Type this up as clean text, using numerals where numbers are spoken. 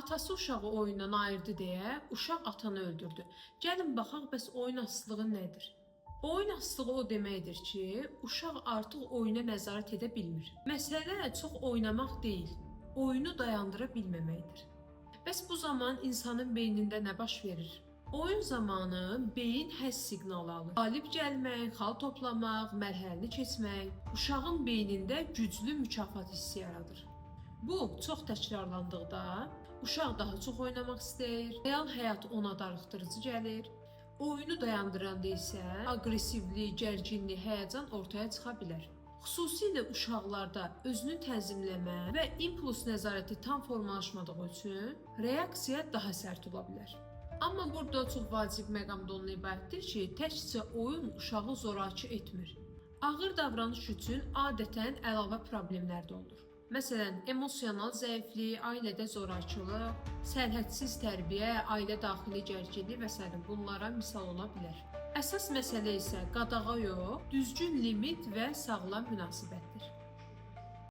Atası uşağı oyundan ayırdı deyə uşaq atanı öldürdü. Gəlin baxaq, bəs oyun asılılığı nədir? Oyun asılılığı o deməkdir ki, uşaq artıq oyuna nəzarət edə bilmir. Məsələ çox oynamaq deyil, oyunu dayandıra bilməməkdir. Bəs bu zaman insanın beynində nə baş verir? Oyun zamanı beyin həzz siqnalı alır. Qalib gəlmək, xal toplamaq, mərhələni keçmək uşağın beynində güclü mükafat hissi yaradır. Bu çox təkrarlandıqda uşaq daha çox oynamaq istəyir, real həyat ona darıxdırıcı gəlir. Oyunu dayandıranda isə aqressivlik, gərginlik, həyəcan ortaya çıxa bilər. Xüsusilə uşaqlarda özünü tənzimləmə və impuls nəzarəti tam formalaşmadığı üçün reaksiya daha sərt ola bilər. Amma burada çox vacib məqam da ondan ibarətdir ki, təkcə oyun uşağı zorakı etmir. Ağır davranış üçün adətən əlavə problemlər də olur. Məsələn, emosional zəiflik, ailədə zorakılıq, sərhədsiz tərbiyə, ailə daxili gərginlik və sair bunlara misal ola bilər. Əsas məsələ isə qadağa yox, düzgün limit və sağlam münasibətdir.